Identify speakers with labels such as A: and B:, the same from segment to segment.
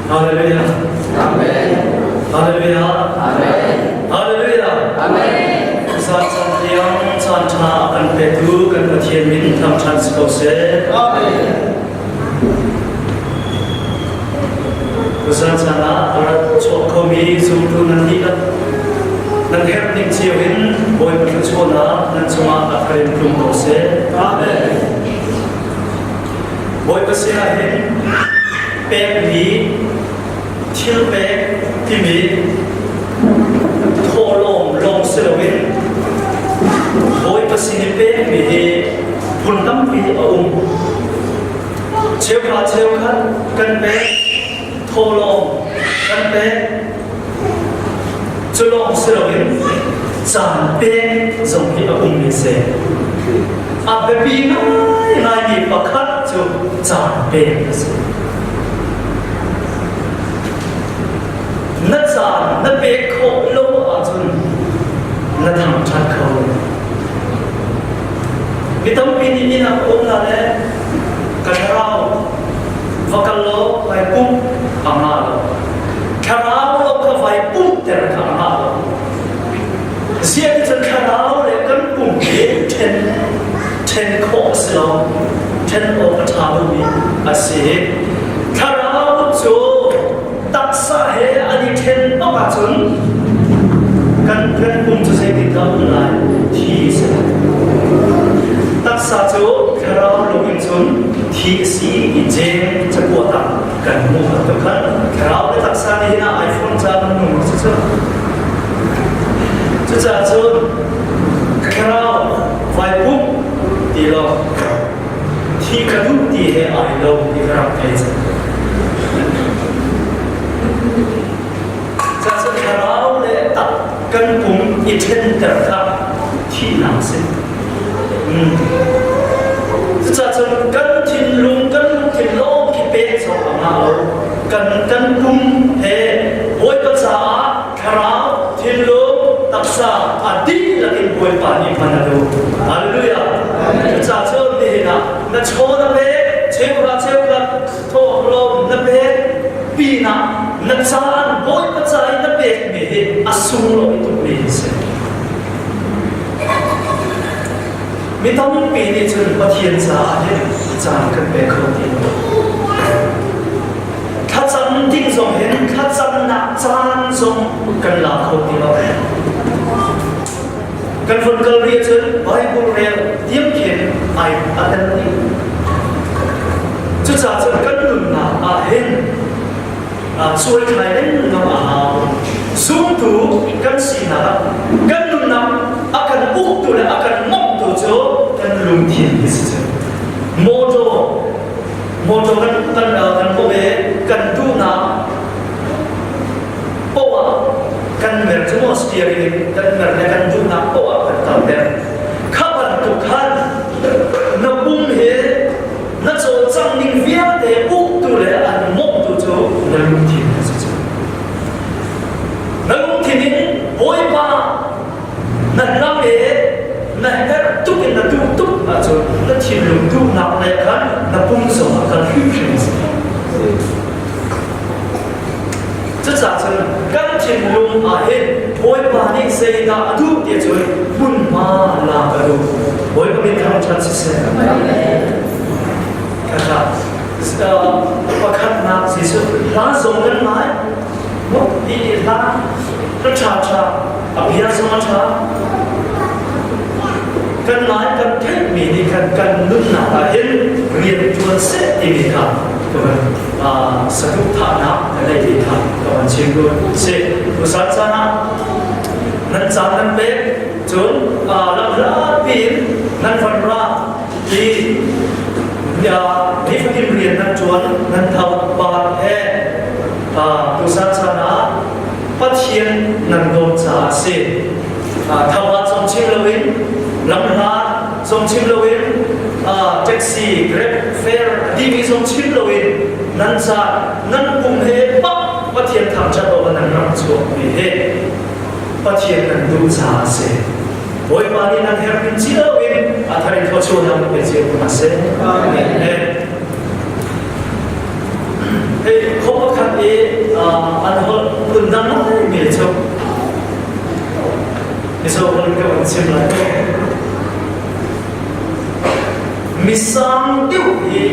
A: Hallelujah.
B: Amen.
A: Hallelujah.
B: Amen.
A: Hallelujah.
B: Amen.
A: Caan caan tiang caan ṭha a kan petu kan Pathian min thangṭhat si ko seh.
B: Amen.
A: Tuzaan caan ah a rat chuak khomi zumtu nan dihlak nan herh ning cio in Bawipa thluachuahnak nan cungah a thar in tlung ko seh.
B: Amen.
A: Bawipa sinah hin pekmi thil pek timi thawhlawm lawng si loin Bawipa sin i pekmi hi phun tampi a um. Cheuhra cheukhat kan pek, thawhlawm kan pek. Cu lawng si loin caan pek zong hi a um mi si. A biapi ngaingaimi pakhat cu caan pek a si. Na caan na pek khawh lo ahcun na thangṭhat kho lo. Mi tampi nih inn ah um hna le ka thlarau va kal law vai pumh a ngah lo. Thlarau lo kha vai pumhter kha a ngah lo. Ziah ti cun thlarau le kan pum hi ṭhen ṭhen khawh a si lo. Ṭhen awk a ṭha lomi a si. Thlarau cu taksa he an i ṭhen bak ahcun kan kan pum cu zeitindah um lai thi a si lai. Taksa cu thlarau lung in cun thi a si i Jeim cakuat ah kan hmuh bantuk khan thlarau le taksa nih hin ah iPhone ca kan nung cu cu. Cucaah cun thlarau vai pum ti lo thi ka duh ti he ai lo ti ka rak thei cang. Caah thlarau le tak kan pum i ṭhenter kha thihnak a si. Cucaah cun kan thinlung kan lungthin lawng khi pek zong a ngah lo. Kan kan pum he Bawipa caah thlarau, thinlung, taksa a dihlak in Bawipa nih hman a duh. Hallelujah. Cucaah cun nihin ah na chaw na pek, cheuhra cheukhat thawhlawm na pek pinah na caan Bawipa ca i na pekmi hi a sunglawi tukmi hi si. Mi tampi nih cun Pathian caah hin caan kan pe kho ti lo. Thlacam ding zong hin thlacamnak caan zong kan la kho ti lo. Kan vun kal rih ahcun Bible rel tiam khin ai a tel dih. Cucaah cun kan nunnak ah hin cuaithlai lengmang a hau. Zumtu kan sinak kan nunnak a kan uktu le a kan mawngtu cu kan lungthin hi si cu. Motor motor kan kan kan pom i kan duhnak poah kan mer cu maw steering in kan mer le kan duhnak poah kan kalter. Kha bantuk khan na pum hi na cawlcangh ning vialte uktu le an mawngtu cu na lungthin a si cu. Na lungthin in Bawipa na lam i na herh tuk in na duh tuk ahcun na thinlung duhnak le khan na pum zong a kal hrimhrim a si. Cucaah cun kan thinlung ah hin Bawipa nih zeidah a duh ti cun hmunhma lak a duh. Bawipa min thangṭhat siseh. Kha pakhatnak Jesuh hla zong kan ngai. Hi hla hla ṭha ṭha a bia zong a ṭha. Kan ngai kan theihmi nih khan kan nunnak ah hin rian ṭuan seh timi kha ka van saduhthahnak ka nei ti kha ka van chim duh si. Tusan caan ah nan caan nan pek cun lamhlat piin nan van ra i nifatin rian nan ṭuan nan tho bat he tusan caan ah Pathian nan dawt caah a si. Thangah zong chim loin lamhlat zong chim loin taxi grab fare dimi zong chim loin nan ca nan pum he bak Pathian thangṭhat awk nan rak chuak mi hi Pathian nan duh caah a si. Bawipa nih nan herh ning cio in a thar in thluachuahnak pe cio ko hna seh. Amen. Hei, khua pakhat i An holh phundang mi cu Mizo holh ka van chim lai. Misang deuh hi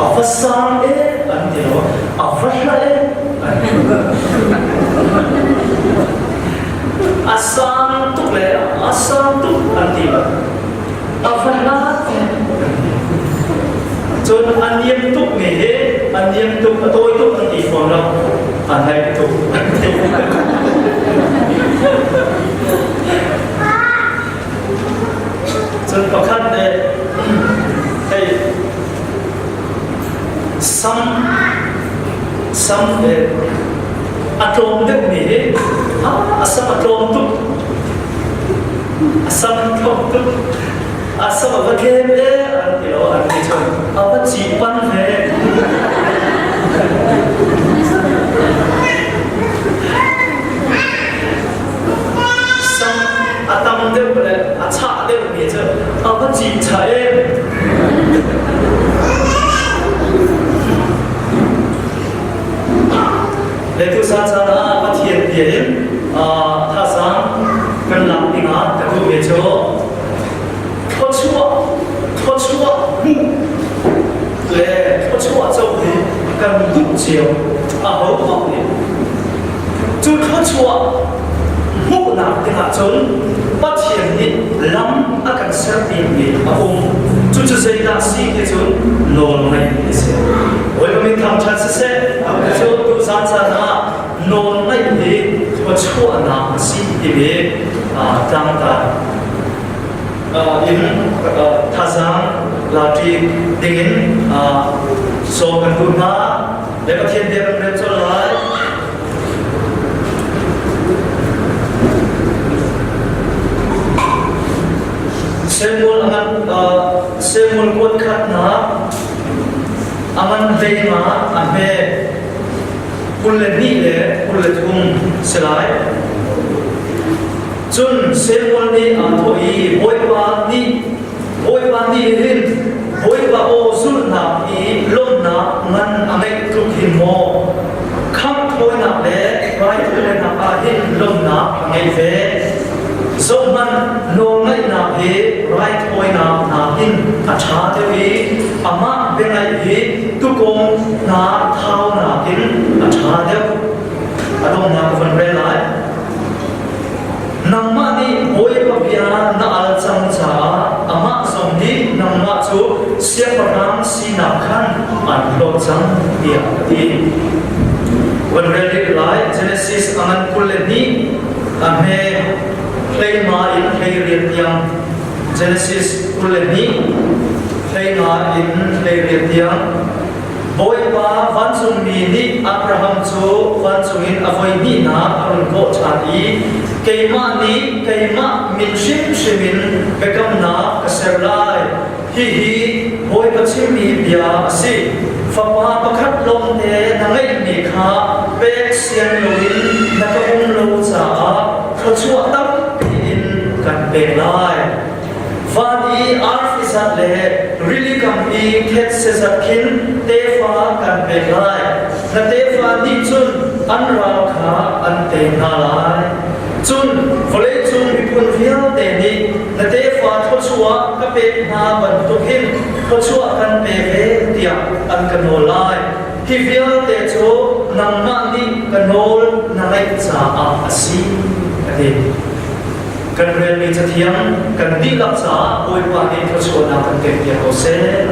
A: a va sang e an ti lo, a va hla e an ti. A sang tuk le a sang tuk an ti. A va hla e an ti. Cun a niam tuk mi hi a niam tuk, a tawi tuk an ti fawn lo, a naih tuk an ti. Cun pakhat nih hei sam sam he a tlawm deuhmi hi a sam a tlawm tuk a sam a tlawm tuk a sam a va tlem e an ti lo an ti cun a va ci pan ve Sam a tam deuh le a chah deuhmi cu a va cin chah em. Le tusa caan ah Pathian bia in thazaang kan lak dingah ka duhmi cu thluachuah thluachuah hmuh le thluachuah co hi kan duh cio a ho paoh nih Cu thluachuah hmuhnak dingah cun Pathian nih lam a kan serpiakmi a um. Cucu zeidah si ti cun nawlngaih a si. Bawipa min thangṭhat siseh, cu tuzan caan ah nawlngaih hi thluachuahnak a si timi tlangtar in thazaang laṭi dingin sawm kan duh hna. Le Pathian bia kan rel colh lai. Samuel angan Samuel kuat khatnak angan hlei nga a hme 22 le 23 si lai. Cun Samuel nih aa thawh i Bawipa nih Bawipa nih hin Bawipa aw zulhnak i lawmhnak ngan a ngeih tluk hin maw khangh thawinak le raithawinak ah hin lawmhnak a ngei ve. Zohhmanh, nawlngaihnak hi raithawinak nakin a ṭha deuh i amah biangaih hi tukawng hna thau nakin a ṭha deuh. A donghnak ka van rel lai. Nangmah nih Bawipa bia na al cang caah amah zong nih nangmah cu siangpahrang sinak khan an hlawt cang tiah a ti. Van rel rih lai Genesis a ngan 22 a hme hleima in 18 tiang Genesis 22 hleinga in 18 tiang Bawipa vancungmi nih Abraham cu vancung in a voi hnihnak a run kawh ṭhan i keimah nih keimah min hrimhrim in biakamnak ka ser lai. Hihi Bawipa chimmi bia a si. Fapa pakhat lawngte na ngeihmi kha pek sian loin na ka um lo caah thluachuah tampi in kan pek lai. Van i arfi zat le rili kam i thetse zat khin tefa kan pek lai. Na tefa nih cun an ral kha an tei hna lai. Cun vawleicung miphun vialte nih na tefa thluachuah ka pek hna bantuk hin thluachuah kan pe ve tiah an ka nawl lai. Hi vialte cu nangmah nih ka nawl na ngaih caah a si, a ti. Kan relmi cathiang kan dihlak caah Bawipa nih thluachuahnak kan pekpiak ko seh.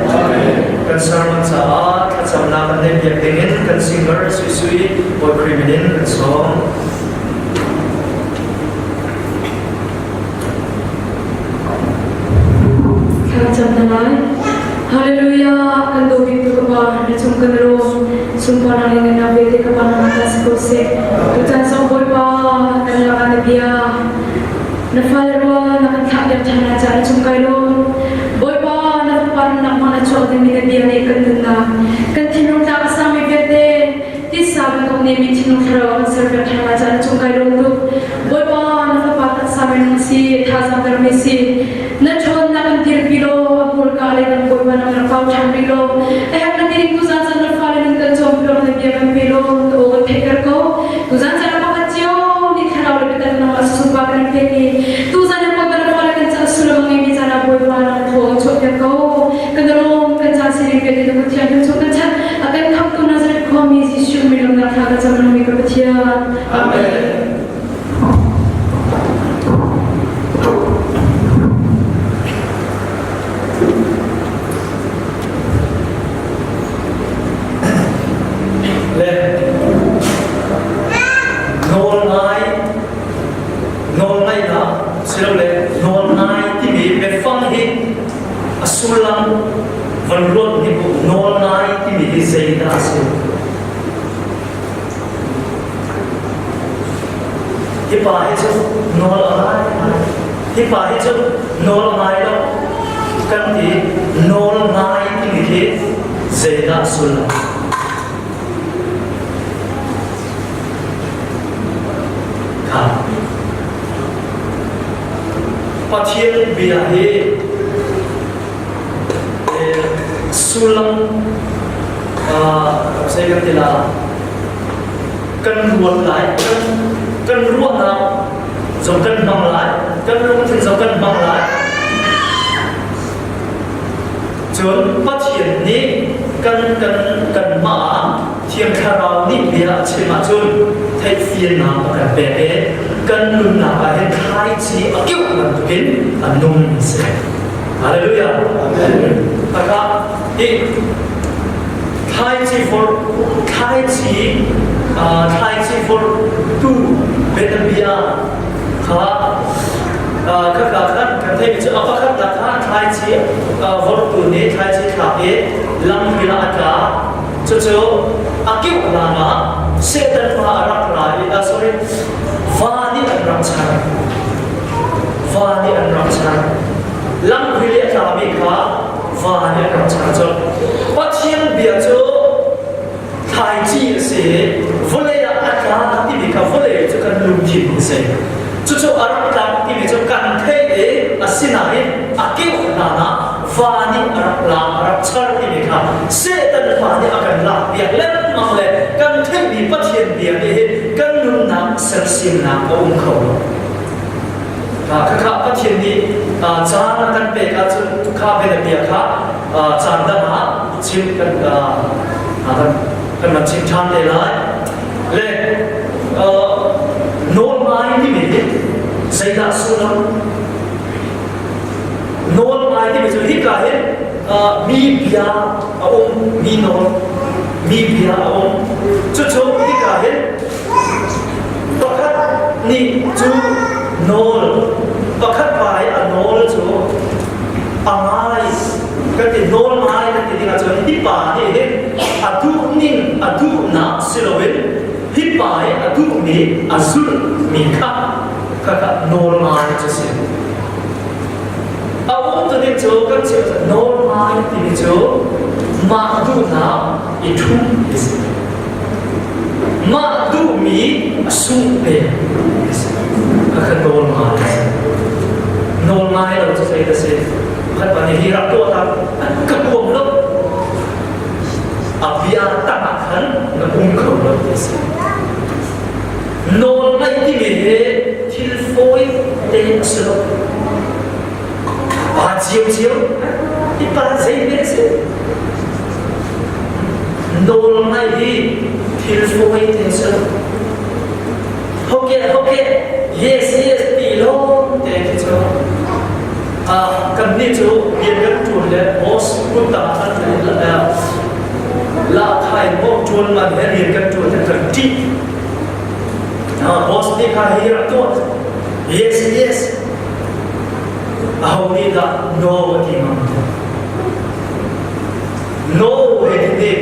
A: Kan sermon caah thlacamnak kan neihpiak dingin kan singer Sui Sui Bawi Khrih min in kan sawm.
C: Thlacam na lai. Hallelujah kan dawbik tu ka pa na cung kan rawm sunparnak le ngannak vialte ka pa nangmah ta si ko seh. Tutan zong Bawipa kan lakah na bia na fale rual na kan thlah piak ṭhan lai caah na cung kai lawm. Bawipa na fapa nunnak hmang na chuak dingmi na bia nih kan nunnak kan thinlung tlak a sangmi vialte titsa bantuk nih mi thinlung thlarau a kan serpiak ṭhan lai caah na cung kai lawm tuk. Bawipa na fapa taksa minung si thazaang termi si na ṭhawnnak kan dirpi law a hmurka le kan Bawipa na kan kau ṭhan rih law a herh na ti tu zan zan na fale nun kan cawm piak na bia kan pe law na aw kan theihter ko. Pathian kan chung kan chan a kan khamtu Nazareth khuami Jesuh min lawmnak thla ka cam lomi ka Pathian.
B: Amen.
A: Le nawl ngai nawlngaihnak silole nawlngai timi biafang hi a sullam van ruat hnik u. Nawlngai timi hi zeidah a si? Hi pa hi cu nawl a ngai ngai. Hi pa hi cu nawl a ngai lo. Kan ti nawl ngai timi hi zeidah sullam? Kha Pathian bia hi sullam zei kan ti la kan ruat lai kan ruahnak zong kan hmang lai kan lungthin zong kan hmang lai cun Pathian nih kan kan kanmah ah Thiang Thlarau nih bia a chim ahcun theihfiannak a kan pek i kan nunnak ah hin thlaici a keuh bantukin a nung a si. Hallelujah. Amen. Taka hi thlaici for thlaici thlaici for tu bianabia kha khaka khan kan theimi cu a pakhatnak kha thlaici vortu nih thlaici thlak i lampi ah a tla Cucu a kiuh hlan ah Satan fa a rak ra i sorry va nih an rak char. Va nih an rak char. Lamhril i a tlami kha va nih an rak char colh. Pathian bia cu thlaici a si i vawlei ah a tla timi kha vawlei cu kan lungthin a si. Cucu a rak tlak timi cu kan theih i asinain a keuh hlan ah va nih a rak lak a rak char timi kha Satan fa nih a kan lak piak lengmang le kan theihmi Pathian bia nih hin kan nunnak sersiamnak a um kho lo. Khakha Pathian nih caan a kan pek ahcun kha bia kha caan dang ah chim kan kan kan chim ṭhan te lai. Le nawl ngai timi hi zeidah sullam? Nawl ngai timi cu hika hin mi bia a um, mi nawl, mi bia a um. Cucu hika hin pakhat nih cu nawl, pakhat pa i a nawl cu a ngai kan ti nawl ngai kan ti ding ahcun hi pa nih hin a duh ning a duhnak si loin hi pa i a duhmi a zulhmi kha kha nawl ngai cu si a um tu ning cu kan chim nawl ngai timi cu mah duhnak i ṭhum ti si mah duhmi a sungh ve ti si kha nawl ngai a si nawl ngai lo cu zei da si khat pa nih hi rak tuah ta ka huam lo a bia tang ah khan na um kho lo ti si nawl ngaih timi hi thil fawi te a si lo pa cio cio i pa zei hme si nawl ngaih hi thil fawi te a si lo hoke hoke yes yes ti lawng te khi cu kan nih cu rian kan ṭuan le boss kut tang ah kan la khai maw ṭuan man he rian kan ṭuan te kan ṭih boss nih kha hi rak tuah yes yes aho nih dah no a ti ngam no he ti nih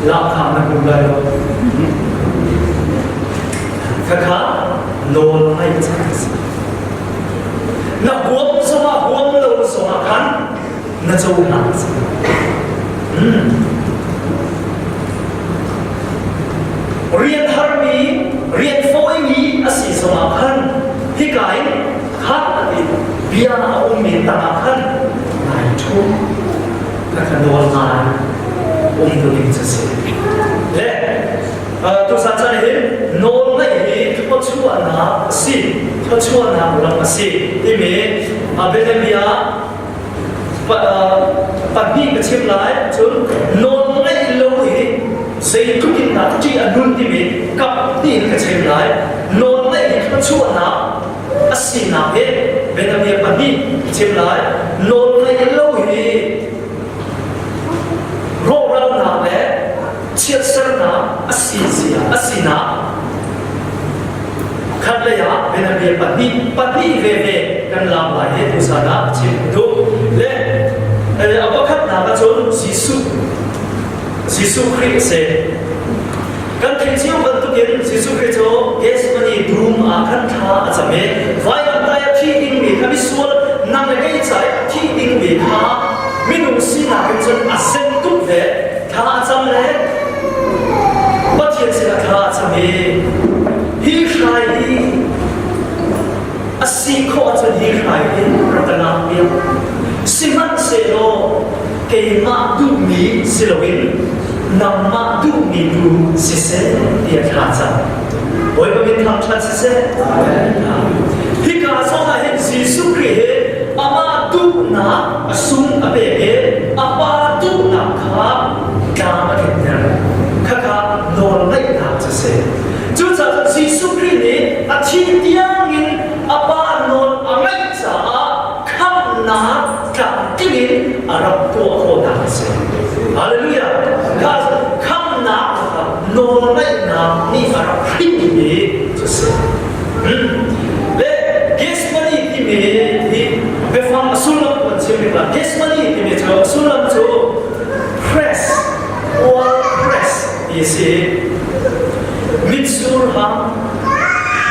A: lakha na hmu lai lo khakha nawl ai cang si na huam zongah huam lo zongah khan na cohlan si rian harmi rian fawimi a si zongah khan hika in khat a ti bia a ummi tangah khan nai ṭhu na ka nawl ngai um tu ding cu si le tusan chan hin nawl ngeih hi thluachuahnak a si thluachuahnak lam a si timi bianabia. Pahnih ka chim lai cun nawl ngaih lo hi zeitluk in dah ṭih a nun timi kap hnih in ka chim lai. Nawl ngaih hi thluachuahnak a sinak hi bianabia pahnih ka chim lai. Nawl ngaih lo hi rawhralnak le chiatsernak a si zia a sinak khat lei ah bianabia pahnih pahnih veve kan lam lai he tuzan ah chim duh le a pakhatnak ahcun Jesuh Jesuh Khrih a si. Kan theih cio bantukin Jesuh Khrih cu Gethsemane dum ah khan thla a cam i vailamtai a thi dingmi kha misual nang le kei ca i a thi dingmi kha minung sinak in cun a zen tuk ve thla a cam le Pathian sinah thla a cam i hi hrai hi a si khawh ahcun hi hrai hin rak ka lak piak sihmanhsehlaw keimah duhmi si loin nangmah duhmi tu siseh tiah thla cam. Bawipa min thangṭhat siseh. Hika zawn ah hin Jesuh Khrih hi amah duhnak a sung a pek i a pa duhnak kha tlam a tlinter. Khakha nawlngaihnak cu si. Cucaah Jesuh Khrih nih a thi tiangin a pa nawl a ngaih caah khamhnak tlamtling in a rak tuah khawhnak a si. Hallelujah! Khamhnak nawlngaihnak nih a rak hrinmi cu a si. Le Gethsemane timi hi biafang a sullam kan chim tikah Gethsemane timi cu a sullam cu press or press ti a si. Mitsur hang,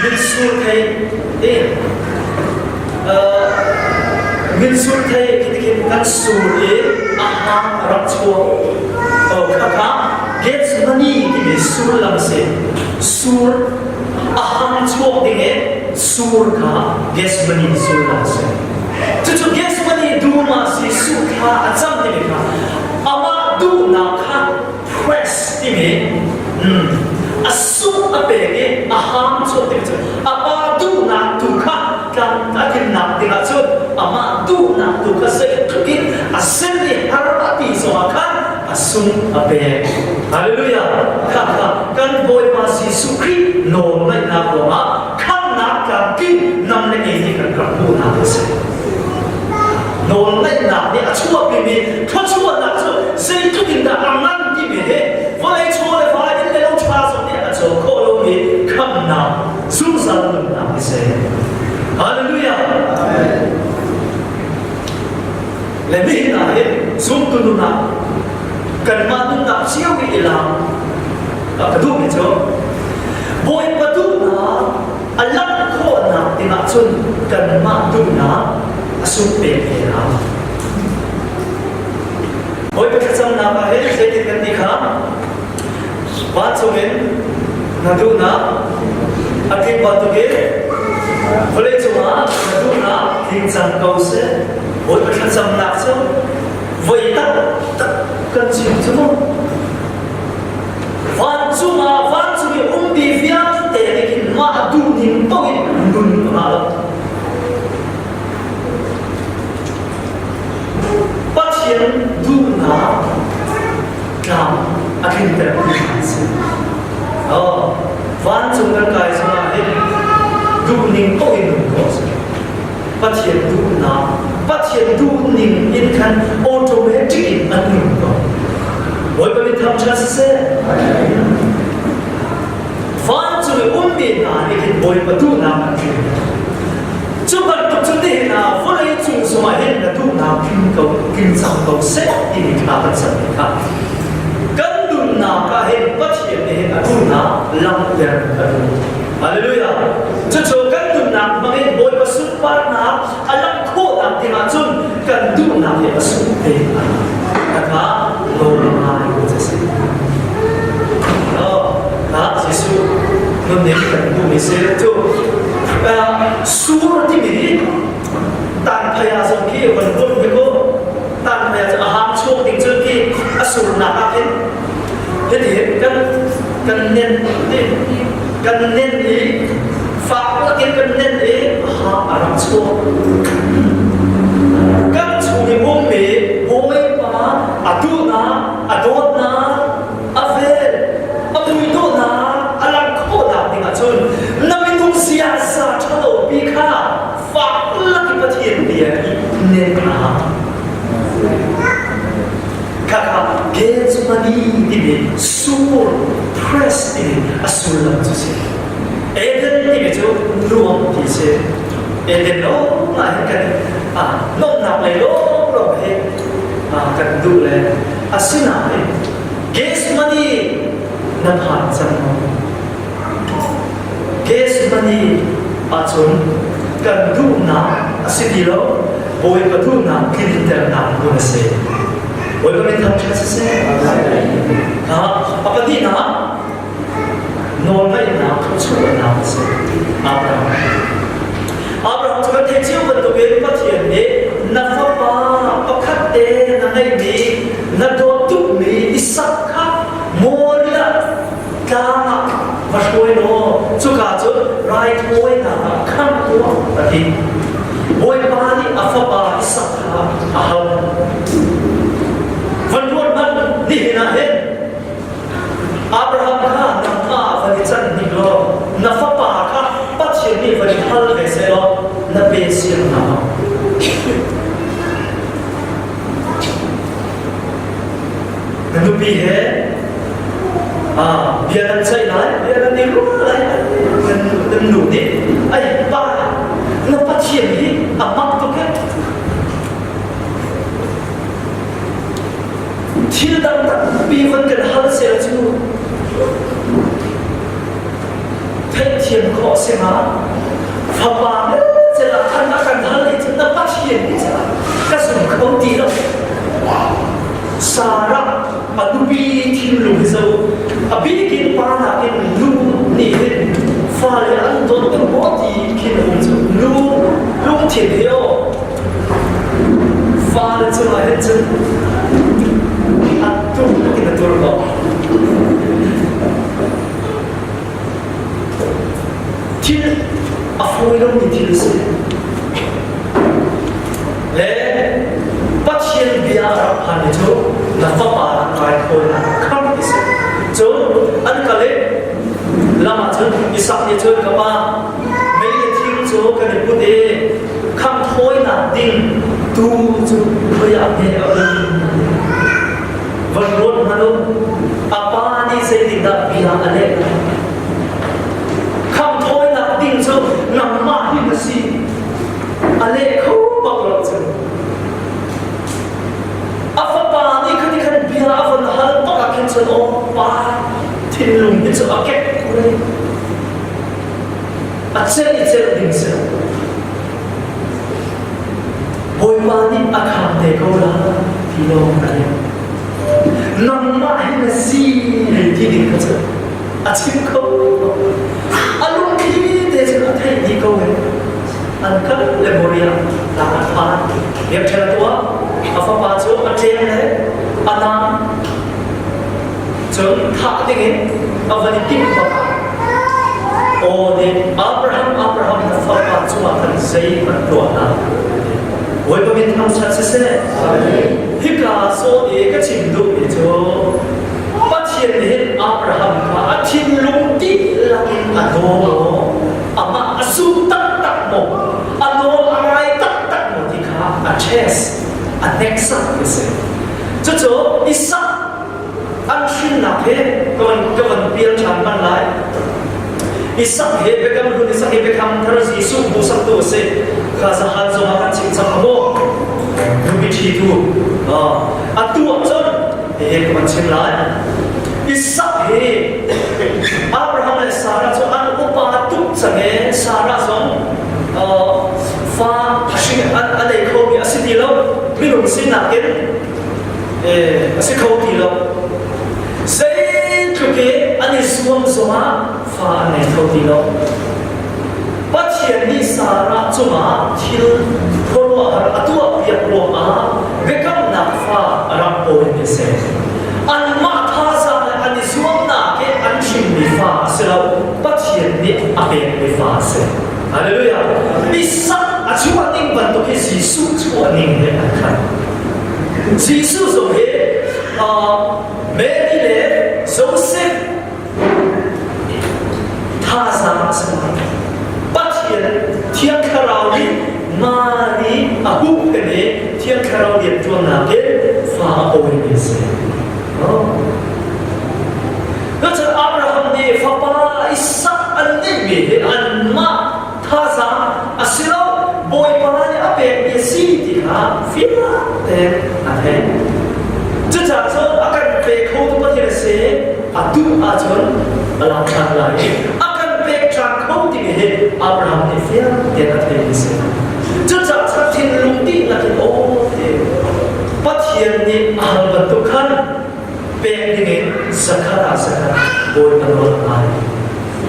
A: mitsur thei ti Mitsur thei khi kan sur i a hang a rak chuak. Khakha Gethsemane timi sullam a si. Sur a hang chuak ding i sur kha Gethsemane sullam a si. Cucu Gethsemane dum ah Jesuh thla a cam timi kha amah duhnak kha press timi a sung a pek i a hang chuak ding cu a pa duhnak tu kha tlam a tlinnak dingah cun amah duhnak tu kha zeitluk in a sen i har a ti zongah khan a sung a pek. Hallelujah! Kha kha kan Bawipa Jesuh Khrih nawl ngaihnak ruangah khamnak tlamtling nam le ei nih kan rak hmuhnak a si. Nawlngaihnak nih a chuahpimi thluachuahnak cu zeitluk in dah a ngan timi hi vawlei chaw le va in le lo ṭha zong nih a co khawh lomi khamnak zungzal nunnak a si. Hallelujah! Le nihin ah hin zumtu nunah kanmah nunnak cio i ilang ka duhmi cu Bawipa duhnak a langh khawhnak dingah cun kanmah duhnak a sung pek ve hau. Bawipa thlacamnak ah hin zeitin kan ti kha vancung in na duhnak a tling bantukin vawlei cungah na duhnak tling cang ko seh. Bawipa thlacamnak cu voi taktak kan chim cu mu. Vancung ah vancung i ummi vialte nih khin mah duhning paoh in nun a ngah lo. Pathian duhnak tlam a tlinter tu an si. Oh, vancung kan kai zongah hin duhning paoh in nun khawh a si. Pathian duhnak, Pathian duhning in khan automatic in an nun ko. Bawipa min thangṭhat siseh. Vancung i ummi hna nih hin Bawipa duhnak an tling. Cu bantuk cu nihin ah vawlei cung zongah hin na duhnak tling ko, tling cang ko seh timi thla kan sermi kha kan nunnak ah hin Pathian nih hin a duhnak langhter a duh. Hallelujah. Cucu kan nunnak hmangin Bawipa sunparnak a langh khawhnak dingah cun kan duhnak hi a sung te kha nawl ngai ko a si. Kha Jesuh nunning kan duhmi si cu sur timi hi tanphaya zong khi van bunh hi ko tanphaya cu a hang chuak ding cun khi a surnak ah khin hitihin kan kan nen kan nen i fak lakin kan nen i ha a rak chuak kan chung i ummi Bawipa. a duhnak, a dawtnak, a vel, a muidawhnak a langh khawhnak ding ahcun na minung ziaza ṭhalopi kha fak lak i Pathian bia i nen a hau. Khakha Gethsemane timi sur press timi a sullam cu si. Eden timi cu nuam ti si. Eden lawng ah hin kan nomnak lei lawnglawng hi kan duh le asinain Gethsemane na phan cang maw? Gethsemane ahcun kan duhnak a si ti lo, Bawipa duhnak tlinternak hmun a si. Bawipa min thangṭhat siseh. Ha, a pahnihnak nawlngaihnak thluachuahnak a si. Abraham. Abraham cu kan theih cio bantukin Pathian nih na fapa pakhat te na ngeihmi na dawt tukmi Isak kha Moriah tlang ah va hruai law cuka cun raithawinak ah khangh tuah a ti. Bawipa nih a fapa Isak kha a hal. Van ruat hmanh nihin ah hin Abraham kha nangmah van i can hnik law na fapa kha Pathian nih van i hal ve seh law na pe siang hna maw? Na nupi he bia nan ceih lai, bia nan i ruah lai, nan nu nih ai pa na Pathian hi a mak tuk he. Thil dang tampi van kan hal sel cu theihthiam khawh si hnga. Fapa le cel ah khan a kan hal i cun na Pathian nih cun ka zum kho ti lo. Sarah a nupi thinlung hi zo a bikin pa nakin nu nih hin fale an dawt tuk maw ti khin um cu nu lungthin hi aw fale cungah hin cun a tum in a tur ko. Thil a fawi lomi thil a si. Le Pathian bia a rak phanmi cu na fapa rak raithawinak khamh ti si. Cun an kal i lam ah cun Isak nih cun ka pa mei le thing cu kan i put i khangh thawinak ding tuu cu khoi ah hme a um. Van ruat hmanh u, a pa nih zeitindah bia a leh lai? Khamhthawinak ding cu nangmah hi na si. A leh kho bak lo cu. A fapa nih khati khan bia a von hal bak ah khin cun aw pa thinlung hi cu a kek kulei. A celh i celh ding si lo. Bawipa nih a kham te ko la ti lawng ka leh. Nangmah hi na si hei ti ding kha cu a chim kho a lungthli te cu a theih dih ko he an kal le Moria tlang an phan biakṭheng a tuah a fapa cu a ṭeng le a nam cun thah dingin a van i timh bak aw nih Abraham Abraham na fapa cungah khan zeihmanh tuah hlah Bawipa min thangṭhat siseh hika zawn i ka chim duhmi cu Pathian nih hin Abraham kha a thinlung dihlak in a daw maw amah a sum taktak maw a nawl a ngai taktak maw ti kha a test a hneksak ti si cucu Isak an hrinnak he ka van pial ṭhan hman lai. Isak he biakam hlun Isak he biakam thar Jesuh hmuhsaktu a si. Kha zahan zong ah kan chim cang maw? Nupi ṭhitu. Atu ah cun hihi ka van chim lai. Isak hi Abraham le Sarah cu an upa tuk cang i Sarah zong fa hring a nei khomi a si ti lo. Minung sinak in a si kho ti lo. Zeitluk i an i zuam zongah fa an ngei kho ti lo. Pathian nih Sarah cungah thil khuaruahhar a tuahpiak ruangah biakamnak fa a rak pawimi a si. Anmah thazaang le an i zuamnak he an hrinmi fa a si lo, Pathian nih a pekmi fa a si. Hallelujah. Isak a chuah ning bantuk hi Jesuh chuah ning he an khat. Jesuh zong hi Mary le Joseph thazaang a si lai. Pathian Thiang Thlarau nih Mari a huhphenh i Thiang Thlarau rianṭuannak in fa a pawimi a si. Cucun Abraham nih fapa Isak an ngeihmi hi anmah thazaang a si lo, Bawipa nih a pekmi a si ti kha fiang tein a theih. Cucaah cun a kan pe khotu Pathian a si, a duh ahcun a lak ṭhan lai i a kan pek ṭhan kho timi hi Abraham nih fiang tein a theihmi a si. Cucaah cun thinlung dihlak in aw ti Pathian nih a hal bantuk khan pek dingin zakhat ah zakhat Bawipa nawl a ngai.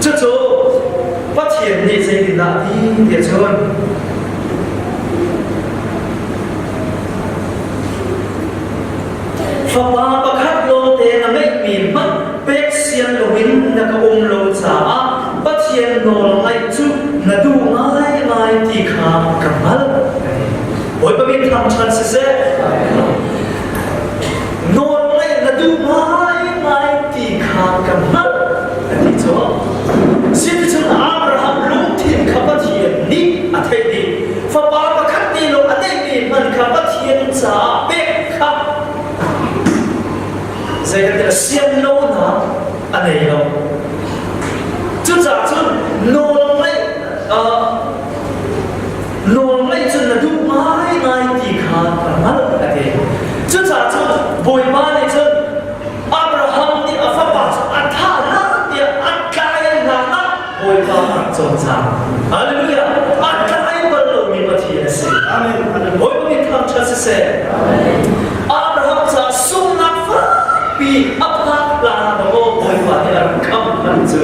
A: Cucu Pathian nih zeitindah a ti tiah cun fapa pakhat lawngte na ngeihmi hmanh pek sian loin na ka um lo caah Pathian nawl ngaih cu na duh ngaingai ti kha ka hngalh. Bawipa min thangṭhat siseh. Nawl ngaih na duh ngaingai ti kha ka hngalh a ti cu. Sicun Abraham lungthin kha Pathian nih a theih dih. Fapa pakhat te lawng a neihmi hmanh kha Pathian caah pek kha zeitintiah sian lonak a nei lo. Cucaah cun nawl ngaih nawl ngaih cun na duh ngaingai ti kha ka hngalh a ti. Cucaah cun Bawipa nih cun Abraham nih a fapa cu a thah hna tiah a tlai hna ah Bawipa a rak cawlcang. Hallelujah! A tlai bal lomi Pathian a si. Amen. Bawipa min thangṭhat siseh. Abraham caah sunghnak fakpi a phak hlan ah maw Bawipa nih a rak khamh hmanh cu.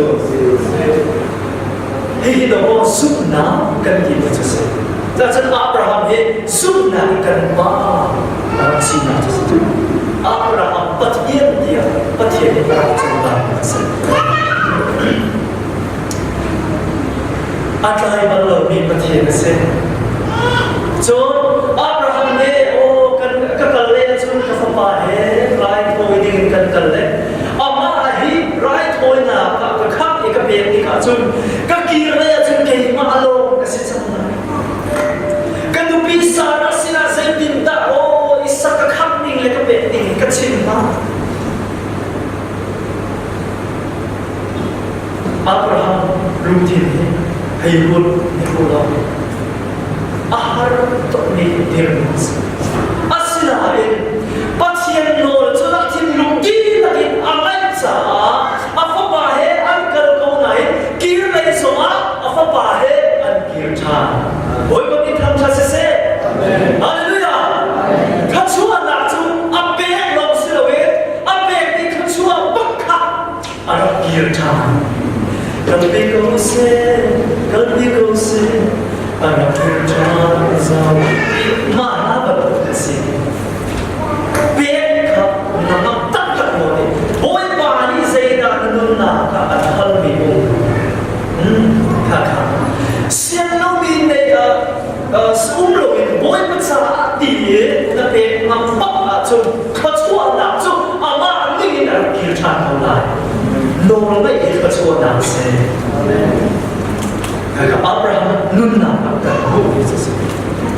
A: Hihi dawh zumhnak kan ti mi cu si. Cun Abraham hi zumhnak in kan pa a rak sinak cu si. Abraham Pathian tiah Pathian nih a rak cohlan a si. A tlai bal lomi Pathian a si. Cun Abraham nih aw kan ka kal le cun ka fapa he raithawi ding in kan kal le amah hi raithawinak ah ka khak i ka pek tikah cun ka kir lei ah cun keimah lawng ka si cang lai. Ka nupi Sarah sinah zeitindah aw Isak ka khak ning le ka pek ning ka chim hna. Abraham lungthin hi hei ruat ni ko lo. A har tukmi dirhmun a si. Asinain Pathian nawl cu a thinlung dihlak in a ngaih caah a fapa he an kal ko nain kir lei zongah a fapa he an kir ṭhan. Bawipa min thangṭhat siseh. Hallelujah. Thluachuahnak cu a pek lawng si loin a pekmi thluachuah bak kha a rak kir ṭhan. Kalpi ko seh, kalpi ko seh, a rak kir ṭhan zau. Mah hla bantuk a si. Pek kha na mak taktak maw nih Bawipa nih zeidah na nunnak ah an halmi um? Kha kha. Sian lomi nei um loin Bawipa caah ti na pek ngam bak ahcun thluachuahnak cu amah ning in a rak kir ṭhan ko lai. Nawl ngeih hi thluachuahnak a si. Kaka Abraham nunnak ah kan hmuhmi cu a si.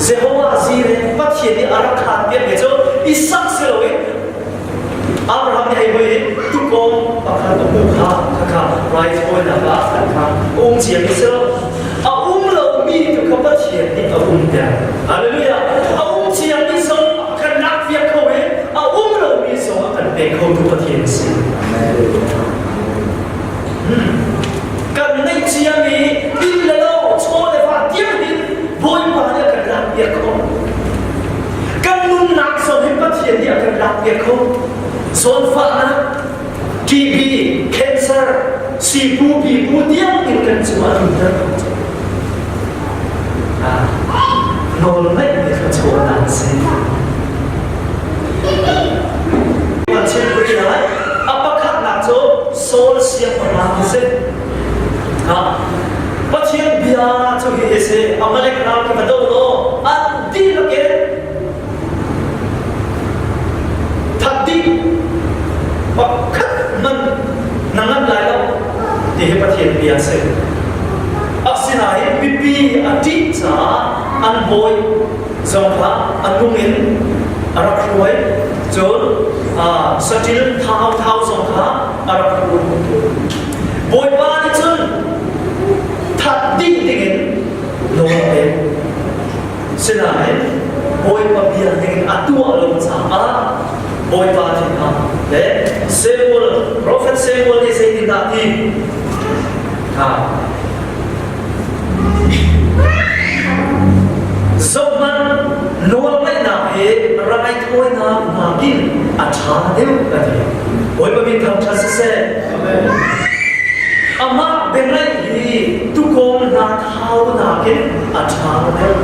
A: Jehovah Jireh Pathian nih a rak khaan piakmi cu Isak si loin Abraham nih hei hoi in tukawng pakhat a hmuh kha khakha raithawinak ah an kha um ciami si lo. A um lomi tu kha Pathian nih a um ter. Hallelujah. A um ciami zong a kan lak piak kho i a um lomi zong a kan pe khotu Pathian a si. Kan neih ciami inn le lo chaw le va tiang hin Bawipa nih a kan lak piak kho. Kan nunnak zong hi Pathian nih a kan lak piak kho. Zawnfahnak, TB, cancer, sipu, pipu tiang in kan cung ah tlunter kho cu. Nawl ngaih mi kha chaw si. Kan chim rih lai. A pakhatnak cu Saul siangpahrang a si. Pathian bia cu hi hi si. Amalek ral khi va do law an dihlak in that dih. Pathian bia a si. Asinain mipi a ṭih caah an bawi zong kha a nung in a rak hruai. Cun saṭil thau thau zong kha a rak hruai. Bawipa nih cun that ding dingin nawl a pek. Sinain Bawipa bia ningin a tuah lo caah Bawipa thin a le Samuel, Prophet Samuel nih zeitindah ti? Zohhmanh, nawlngaihnak he raithawinak nakin a ṭha deuh a ti. Bawipa min thangṭhat siseh. Amah biangaih hi tukawm hna thau nakin a ṭha deuh.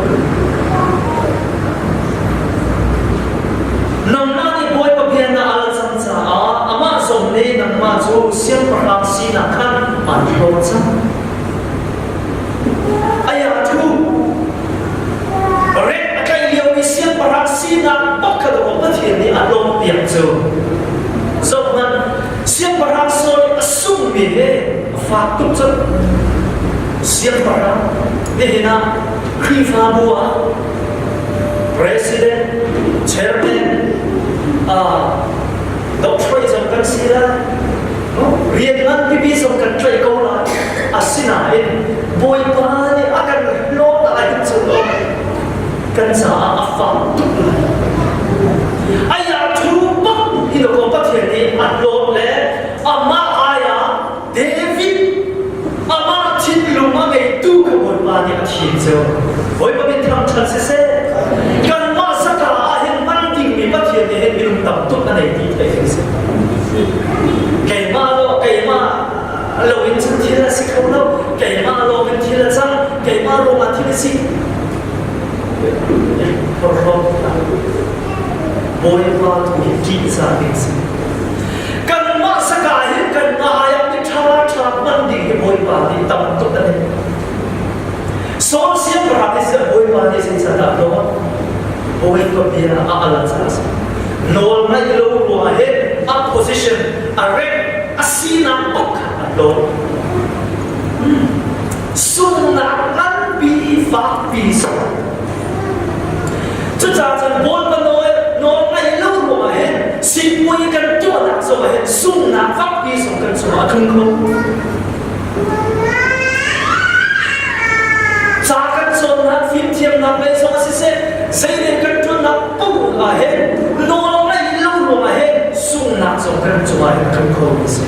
A: Nangmah nih Bawipa bia na al cang caah amah zong nih nangmah cu siangpahrang sinak khan aan hlawt cang. Aya thu rek a tlaih liomi siangpahrang sinak pakhat a Pathian nih a lawmpiak cu. Zohhmanh, siangpahrang Saul a sungmi he a fak tuk cu. Siangpahrang nihin ah Khrihfabu ah President, Chairman, doctor zong kan si lai. Rian ngan pipi zong kan tlaih ko lai. Asinain Bawipa nih a kan hlawt ahhin cun kan caah a fak tuk lai. Aya thu bak hi lo Pathian nih a hlawt le amah ai ah David amah thinlung a ngeitu kha Bawipa nih a thim cu. Bawipa min thangṭhat siseh. Kanmah saka ah hin hman dingmi Pathian nih hin minung tam tuk a nei ti theih a si. Keimah lo keimah lo in cun thil a si kho lo. Keimah lo in thil a cang. Keimah ruangah thil a si. Phorhlawt Bawipa tu hi ṭihzah ding si. Kanmah saka hin kanmah ai ah mi ṭha ṭha hman ding hi Bawipa nih tam tuk a nei. Saul siangpahrang hi siang Bawipa nih zeicahdah nawl? Bawipa bia a al caah a si. Nawl ngaih lo ruangah hin a position, a rank, a sinak bak kha a hlawt. Sunghnak nganpi fakpi si. Cucaah cun Bawipa nawl nawl ngaih lo ruangah hin sipuai kan tuahnak zongah hin sunghnak fakpi zong kan cungah a tlung kho. Ca kan cawnnak fimthiamnak lei zong ah siseh zeirian kan ṭuannak paoh ah hin nawl ngaih lo ruangah hin sunghnak zong kan cungah hin a tlung kho mi a si.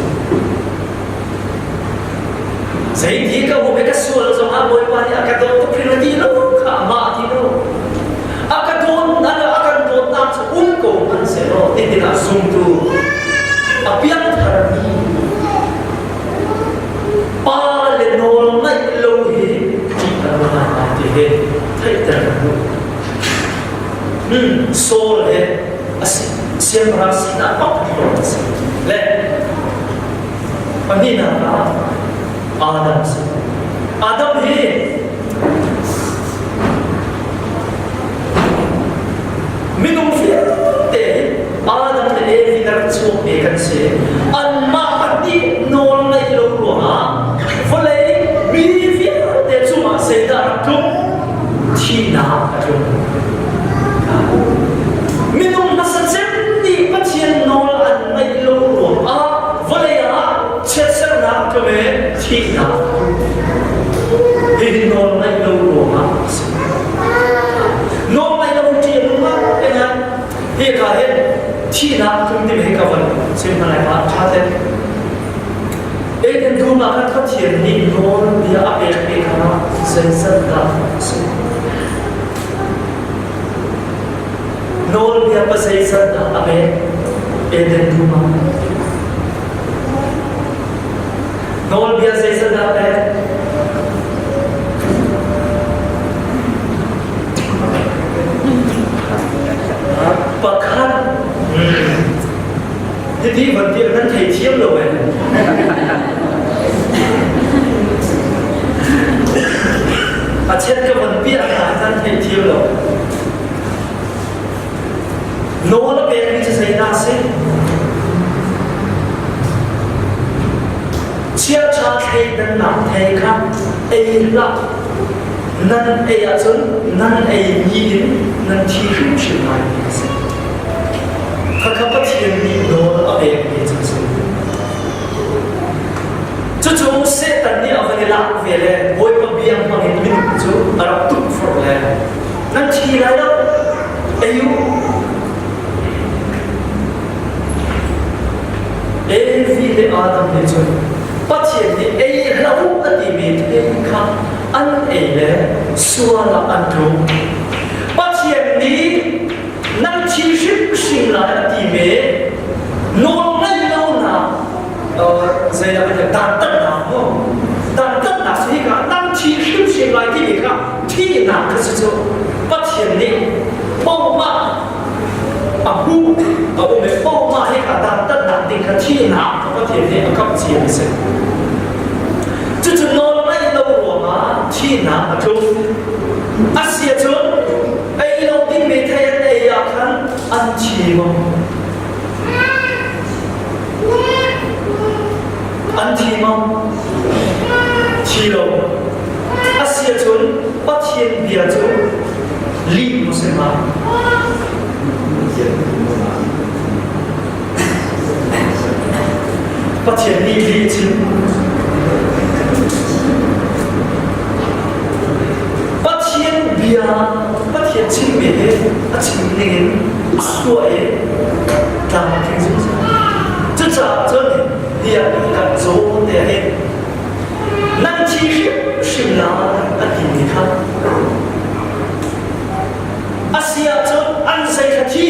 A: Zeiti ka um i ka sual zongah Bawipa nih a ka dawt tuk hrin a ti lo kha amah a ti lo. A ka dawtnak a kan dawtnak cu um ko hmanhsehlaw nihin ah zumtu a piangtharmi pa le nawl ngaih lo hi ṭih a nung ngaingai ti hi theihter ka duh. Saul he a si siangpahrang sinak bak a si. Le Pahnihnak ah Adam a si. Adam hi minung vialte Adam le Evi na rak chuakmi kan si. Anmah pahnih nawl ngeih lo ruangah vawlei mi vialte cungah zeidah rak tlung? Thihnak a tlung. Minung hmasa cem nih Pathian nawl an ngaih lo ruangah vawlei ah chiatsernak tlum i thihnak hihi nawl ngaih lo ruangah a si. Nawl ngaih lo ṭih a nung ah hika hin thihnak tlum timi hi ka von chim hna lai ma ṭha te. Eden dum ah khan Pathian nih nawl bia a pekmi kha zeizat dah a si? Nawlbia pazeizat dah a pek? Eden dum ah. Nawlbia zeizat dah a pek? Pakhat. Hiti van ti nan thei thiam lo eh. A chet ka van piah hna nan thei thiam lo. Nawl a pekmi cu zeidah a si? Chiaṭha thleidannak thei kha ei hlah. Nan ei ahcun nan ei mi in nan thi hrimhrim lai ti a si. Khakha Pathian nih nawl a pekmi cu a si. Cucu Satan nih a van i lak ve le Bawipa bia hmang in minung cu a rak tukforh le nan thi lai lo, ei u. Evi le Adam nih cun Pathian nih ei hlah u a timi thei kha an ei le sual ah an tlu. Pathian nih nan thi hrimhrim lai a timi nawl ngaih lonak zeidah kan dantatnak mu dantatnak si kha nan thi hrimhrim lai timi kha thihnak kha si cu Pathian nih pohmah a hmuh a um i pohmah hi kha dantatnak ding kha thihnak kha Pathian nih a kamh cia a si. Cucu nawl ngaih lo ruangah thihnak a tlung. A si ahcun ei lo dingmi thei an ei ah khan an thi maw? An thi maw? Thi lo. A si ahcun Pathian bia cu lih maw si hnga? Pathian nih lih a chim. Pathian bia, Pathian chimmi hi a chim ningin a tuah i tlang a tling zungzal. Cucaah cun bia kan zawn te hin nan thi hrimhrim lai a timi kha a si ahcun an zei kha thi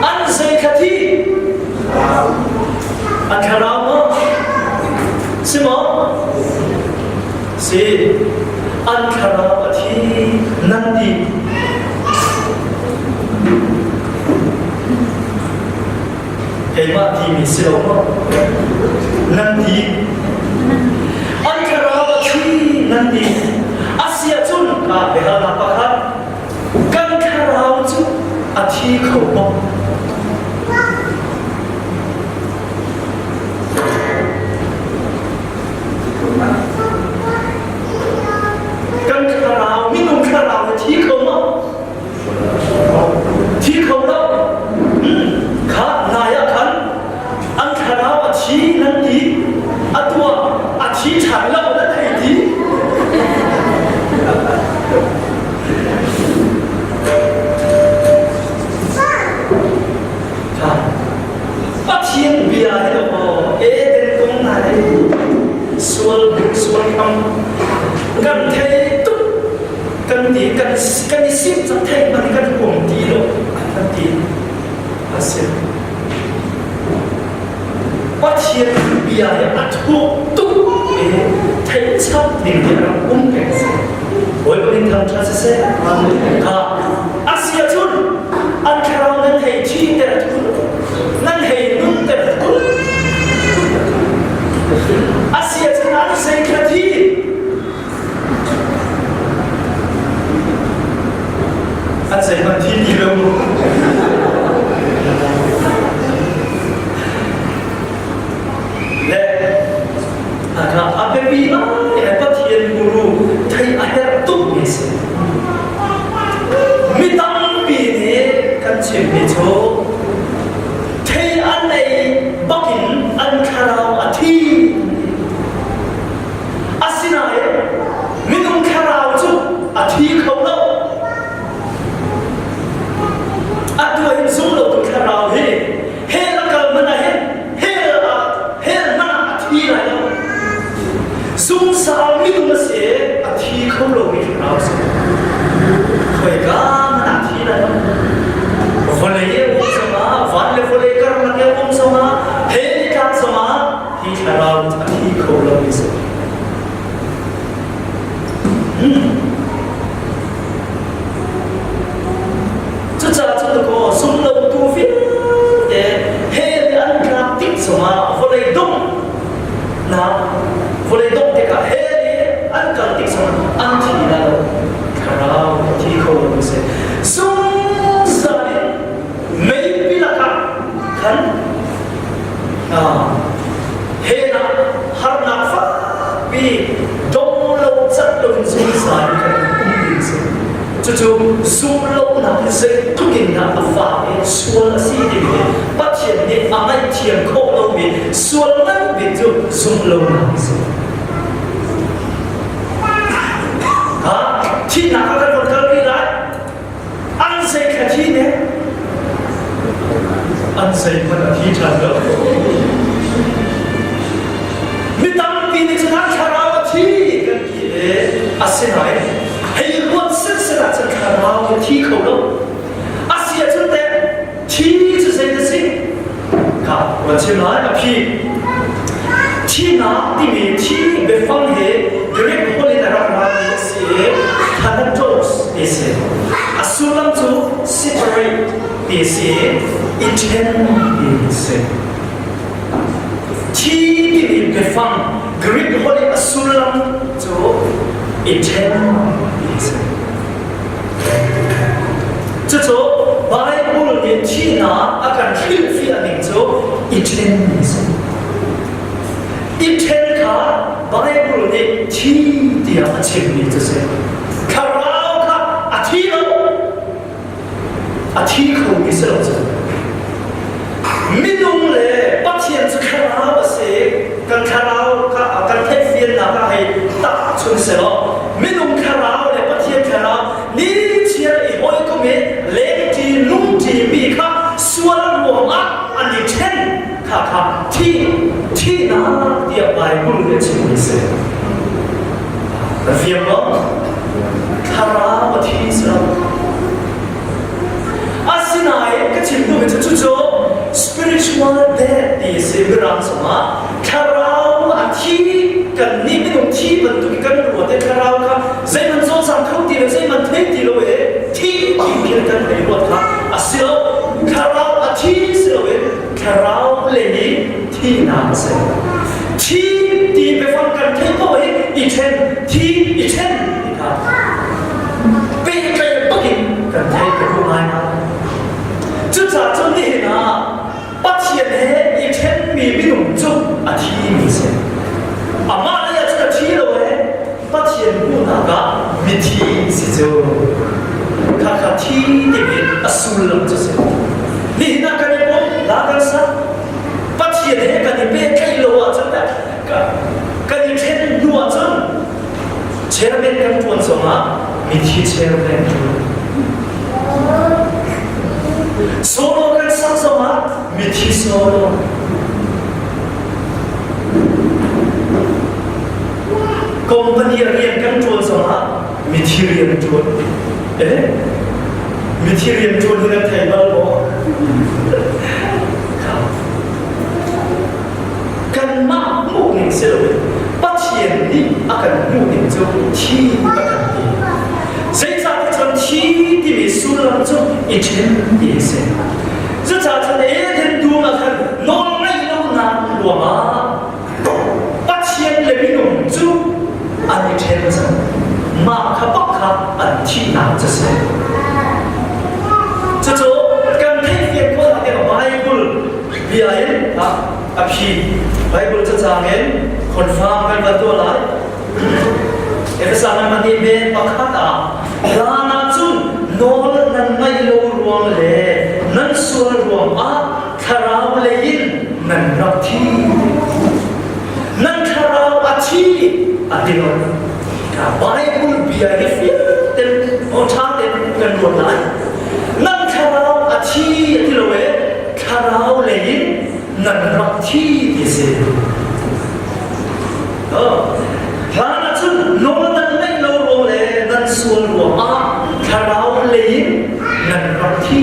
A: an zei kha thi a thlarau maw si maw si an thlarau a thi nan ti Keimah timi si lo maw? Nan ti. An thlarau a thi nan ti. A si ahcun ka biahalnak pakhat kan thlarau cu a thi kho maw? Kan thlarau, minung thlarau a thi kho maw? Thi kho lo. Kha nai ah khan an thlarau a thi nan ti. A tuah a thi ṭhan lo nan hei ti. Pathian bia hi aw Eden kong hna hi sual sual hram kan thei tuk kan ti kan kan i sim cang thei man kan huam ti lo kan ti a si Pathian bia hi a thuk tuk i theih chap ding hi a rak um peng si Bawipa min thang ṭha siseh kha a si ahcun an thlarau nan hei thi ter nan hei nun ter a si ahcun an sei kha thi An zeihmanh thi ti lo. Le a biapi ngai Pathian guru thei a herh tuk mi si. Cucu zumhlonak hi zeitluk in dah a fak i sual a si timi hi Pathian nih a ngaihthiam khawh lomi sual ngan bik cu zumhlonak a si. Ha? Thihnak ah kan von kal rih lai. An zei kha thi ne? An zei hmanh a thi ṭhan lo. Mi tampi nih cun an thlarau a thi kan ti i asinain hei ruat setsek ahcun thlarau a thi kho lo. A si ahcun teh thi cu zei na si? Kha van chim lai a phi. Thihnak timi thi biafang hi Greek holh in a rak rami a si i thanatos ti a si. A sullam cu separate ti a si i i ṭhen ti a si. Thi timi biafang Greek holh i a sullam cu i ṭhen ti a si. Cucu Bible nih thihnak a kan hrilhfiah ning cu i ṭhen a si. I ṭhen kha Bible nih thi tiah a chimmi cu si. Thlarau kha a thi lo. A thi khomi si lo cu. Minung le Pathian cu thlarau a si. Kan thlarau kha kan theihfiannak ah hei tahchun selaw minung thlarau le Pathian thlarau nichiar i hawikom i lengṭi nungṭi mi kha sual ruangah an i ṭhen kha kha thi thihnak tiah Bible nih a chimmi a si. Na fiang maw? Thlarau a thi si lo. Asinain ka chim duhmi cu cucu spiritual death ti a si Mirang chungah thlarau a thi kan nih minung thi bantuk in kan ruat i thlarau kha zeihmanh cawlcang kho ti lo zeihmanh thei ti lo i thi ti khi kan hei ruat kha a si lo thlarau a thi si lo in thlarau le hi thihnak a si thi ti biafang kan theih paoh hi i ṭhen thi i ṭhen ti kha pehtlaih bakin kan theih ka duh ngai ngai cucaah cun nihin ah Pathian he i ṭhenmi minung cu a thimi a si amah lei ah cun a thi lo e Pathian hmuhnak ah mithi si cu khakha thi timi a sullam cu si nihin ah kan i pum la kan sak Pathian he kan i pehtlaih lo ahcun kan i ṭhen hnu ahcun chairman kan ṭuan zongah mithi chairman ṭuan solo kan sak zongah mithi solo company rian kan ṭuan zongah mithi rian ṭuan eh mithi rian ṭuan hi nan thei bal maw Kanmah hmuhning si loin Pathian nih a kan hmuhning cu thi a kan ti. Zeicahtiah cun thi timi sullam cu i ṭhen ti a si. Cucaah cun Eden dum ah khan nawlngaih lonak ruangah Pathian le minung cu an i ṭhen cang. Mah kha bak kha an thihnak cu a si. Cucu kan theihfian khawhnak ding Bible bia in a phi. Bible cacang in confirm kan van tuah lai. Efesa nan pahnih men pakhat ah hlan ah cun nawl nan ngaih lo ruang le nan sual ruang ah thlarau lei in nan rak thi. Nan thlarau a thi a ti lo. Bible bia hi fiang ten ṭha ten kan ruat lai. Nan thlarau a thi a ti lo e thlarau lei in nan rak thi ti a si. Hlan ah cun nawl nan ngeih lo ruang le nan sual ruang ah thlarau lei in nan rak thi.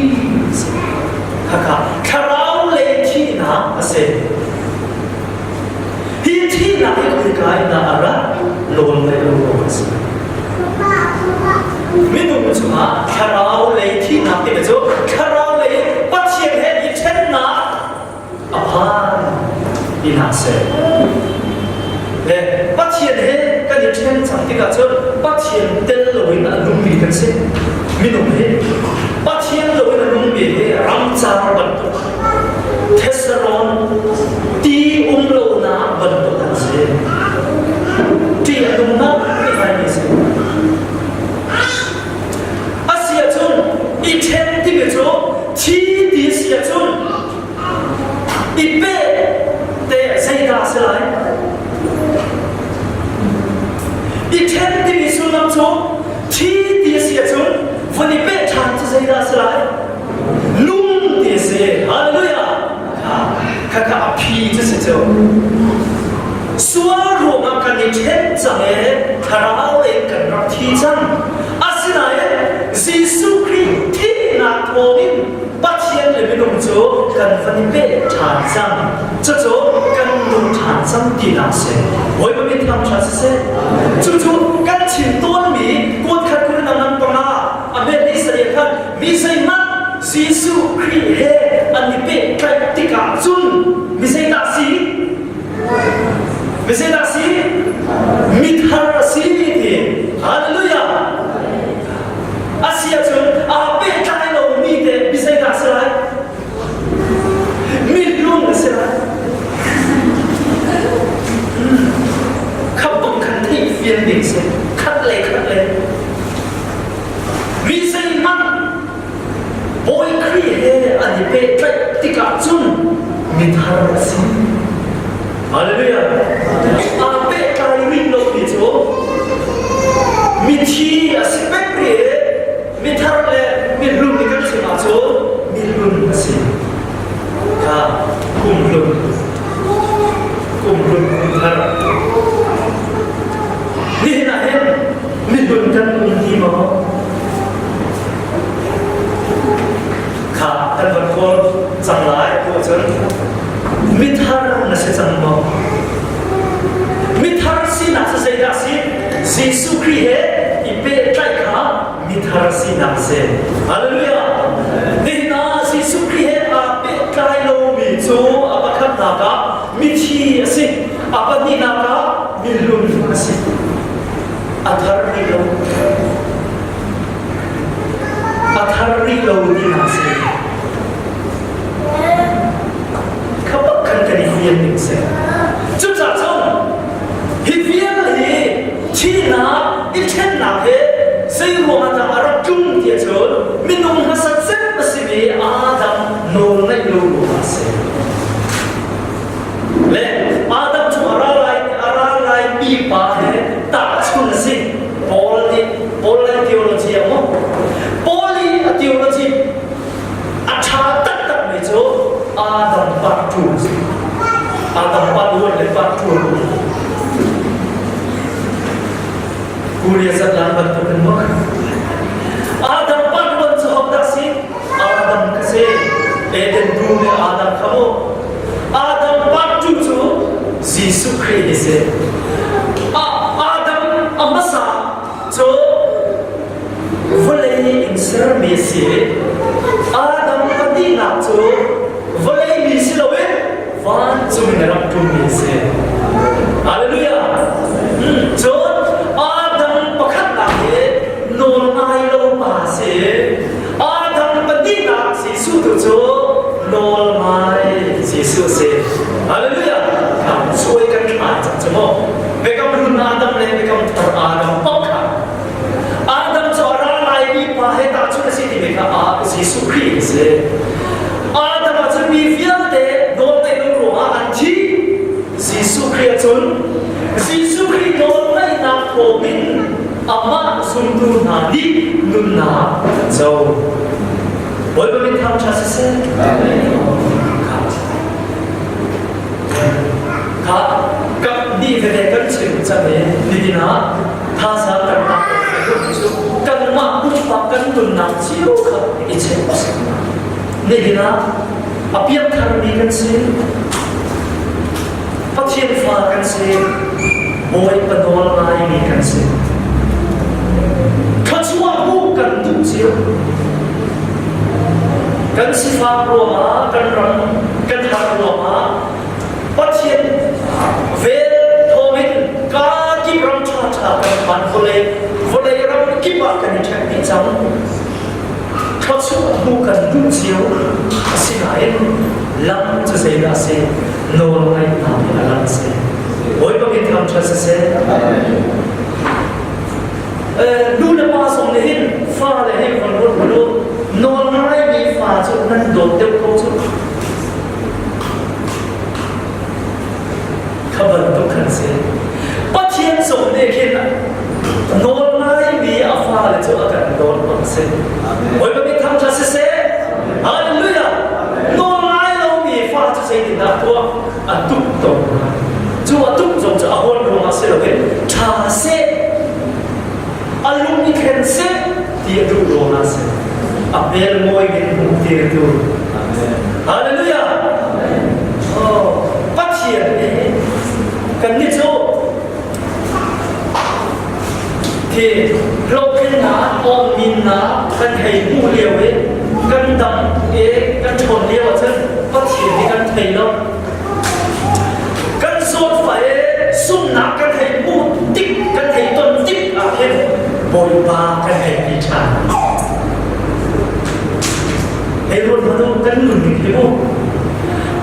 A: Khakha thlarau lei thihnak a si. Hi thihnak hi khoika in dah a rat? Nawl ngeih lo ruang a si. Minung chungah thlarau lei thihnak timi cu thlarau lei Pathian he i ṭhennak a phan tinak si. Le Pathian he kan i ṭhen cang tikah cun Pathian tel loin a nungmi kan si. Minung hi Pathian loin a nungmi hi ramcar bantuk Thessalon ti um lonak bantuk an si. Ṭih a nungnak ti ngaimi a si. Nung ti a si. Hallelujah! Kha kha a phi cu si cu. Sual ruangah kan i ṭhen cang i thlarau in kan rak thi cang. Asinain Jesuh Khrih thihnak thawngin Pathian le minung cu kan van i peh ṭhan cang. Cucu kan nung ṭhan cang tinak si. Bawipa min thangṭhat siseh. Cucu kan chim tawnmi kuat khat kun in a ngan panga a hmet ni sarih khan mi zeihmanh Jesuh Khrih he an i pehtlaih tikah cun mi zeidah si? Mi zeidah si? Mithar a si ti. Hallelujah! A si ahcun aa pehtlai lomi te mi zeidah si lai? Mihlun a si lai. Kha bang khan theih fian ding si. Khat le khat le. Mi zeihmanh Bawi Khrih he an i pehtlaih tikah cun mithar a si. Hallelujah. Aa pehtlai rih lomi cu mithi a si peng rih i mithar le mihlun i kan chim ahcun mihlun a si. Kha kumhlun kumhlun kumthar. Nihin ah hin mihlun kan um ti maw? Kha kan van kawl cang lai tu ahcun mithar na si cang maw? Mithar sinak cu zeidah si? Jesuh Khrih he i pehtlaih kha mithar sinak si. Hallelujah! Nihin ah Jesuh Khrih he aa pehtlai lomi cu a pakhatnak ah mithi a si. A pahnihnak ah mihlun a si. A thar rih lo. A thar rih lo tinak si. Kha bak khan kan i fian ding si. Cucaah cun hi vial hi thihnak i ṭhennak he zei ruangah dah a rak tlung ti ahcun minung hmasa cem a simi Adam nawl ngaih lo ruangah a si. Le Adam cu a ra lai a ra lai mi pa he tahchun a si. Paul nih Paul lai theology a mu. Paul i a theology a ṭha taktak mi cu Adam part 2 a si. Adam part 1 le part 2 Korea zatlang bantuk in maw? Adam part 1 cu hodah si? Adam ka si. Eden dum le Adam kha mu. Adam part 2 cu Jesuh Khrih hi si. Adam a hmasa cu vawlei in sermi a si. Adam pahnihnak cu vawlei mi si loin vancung in a rak ṭummi a si. Hallelujah! Cun Adam pakhatnak hi nawl ngai lo pa a si. Adam pahnihnak Jesuh tu cu nawl ngai Jesuh a si. Hallelujah! Suai kan ṭha cang cu mu. Biakam hlun Adam le biakam thar Adam pakhat. Adam cu a ra laimi pa he tahchunh a si timi kha Jesuh Khrih a si. Adam ah cun mi vialte nawlngaih lo ruangah an thi. Jesuh Khrih ah cun Jesuh Khrih nawlngaihnak thawngin amah zumtu hna nih nunnak an co. Bawipa min thangṭhat siseh. Kha kap nih veve kan chim cang i nihin ah thazaang kan pek cu kanmah pumpak kan nunnak cio kha i chek usih. Nihin ah a piangtharmi kan si. Pathian fa kan si. Bawipa nawl ngaimi kan si. Thluachuah hmuh kan duh cio. Kan sifak ruangah, kan ram kan har ruangah Pathian vel thawngin kaa kip ram ṭhaṭha kan phan vawlei vawlei ram kip ah kan i ṭhen dih cang. Thluachuah hmuh kan duh cio. Asinain lam cu zeidah a si? Nawl ngaihnak hi a lam a si. Bawipa min thangṭhat siseh. Nu le pa zong nih hin fale hi von ruat hmanh u. Nawl ngaimi fa cu nan dawt deuh ko cu. Kha bantuk khan si. Pathian zong nih khin nawl ngaimi a fale cu a kan dawt bak si. Bawipa min thangṭhat siseh. A hmel mawi in hmuhtirtu. Hallelujah! Oh, Pathian nih kan nih cu khi hlawhtlinnak, awngminnak kan hei hmuh lio i kan dam i kan ṭhawn lio ahcun Pathian hi kan thei lo. Kan zawtfah i sumnak kan hei hmuh tik, kan hei ton tik ah khin Bawipa kan hei ti ṭhan. Hei ruat hmanh u, kan nunning hi mu.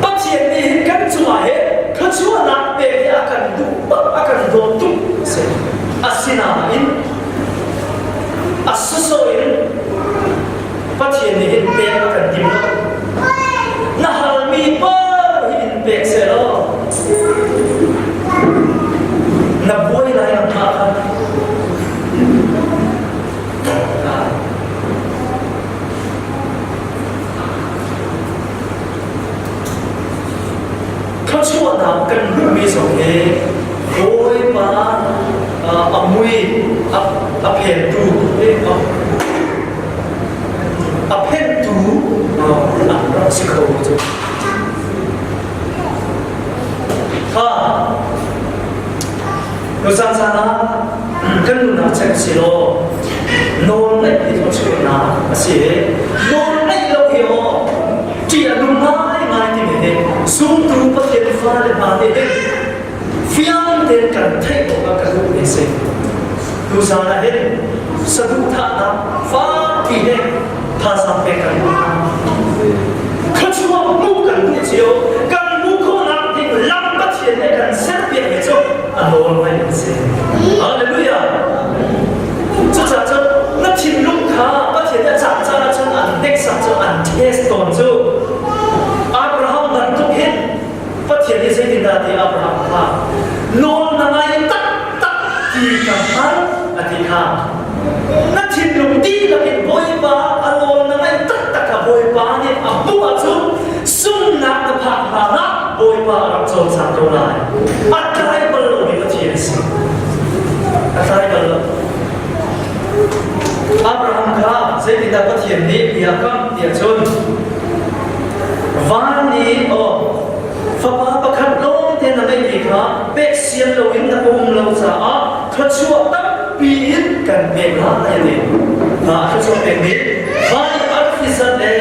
A: Pathian nih hin kan cungah hin thluachuahnak pek hi a kan duh bak, a kan dawt tuk a si. Asinain a sawsawh in Pathian nih hin pek a kan tim lo. Na halmi paoh hi in pek seh law na buai lai nangmah kha. Thluachuahnak kan hmuhmi zong hi Bawipa a mui a phentu a phentu an rak si kho cu. Kha Nuzan caan ah kan nunnak check si law nawl ngaih hi thluachuahnak a si i nawl ngaih lo hi aw ṭih a nung ngaingai timi hi zumtu Pathian fale hna nih hin fiang tein kan theih awk ah ka duhmi a si. Tuzaan ah hin saduhthahnak fakpi he thazaang pek kan duh hna. Thluachuah hmuh kan duh cio, kan hmuh khawhnak ding lam Pathian nih kan serpiakmi cu a nawl ngai an si. Hallelujah! Cucaah cun na thinlung kha Pathian nih a caan caan ahcun an hneksak cu an test tawn cu Abraham bantuk hin Pathian nih zeitindah ti Abraham kha nawl na ngai taktak ti ka hngalh a ti kha. Na thinlung dihlak in Bawipa a nawl na ngaih taktak kha Bawipa nih a hmuh ahcun sungnak na phak hlan ah Bawipa a rak cawlcang ko lai. A tlai bal lomi Pathian a si. A tlai bal lo. Abraham kha zeitindah Pathian nih bia kam tiah cun van i aw fapa pakhat lawngte na ngeihmi kha pek sian loin na um lo caah thluachuah tampi in kan pek lai a ti. Hna thluachuah pekmi van i arfi zat le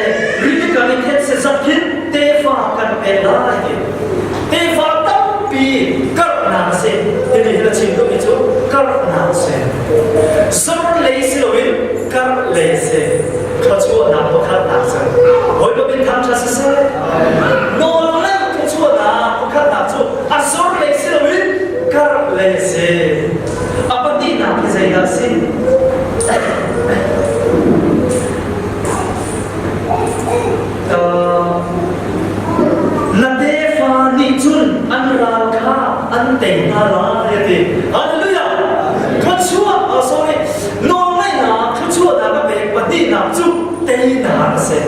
A: rilikam i thetse zat khin tefa kan pek lai ti. Tefa tampi karhnak a si. Timi hi na chim duhmi cu karhnak a si. Zor lei si loin karh lei a si. Thluachuahnak pakhatnak cu Bawipa min thangṭhat siseh. Nawl ngeih thluachuahnak pakhatnak cu a zor lei si loin karh lei a si. A pahnihnak hi zeidah a si? Na tefa nih cun an ral kha an tei hna lai a ti. Hallelujah! Thluachuah, oh sorry, nawlngaihnak thluachuahnak a pek pahnihnak cu teinak a si.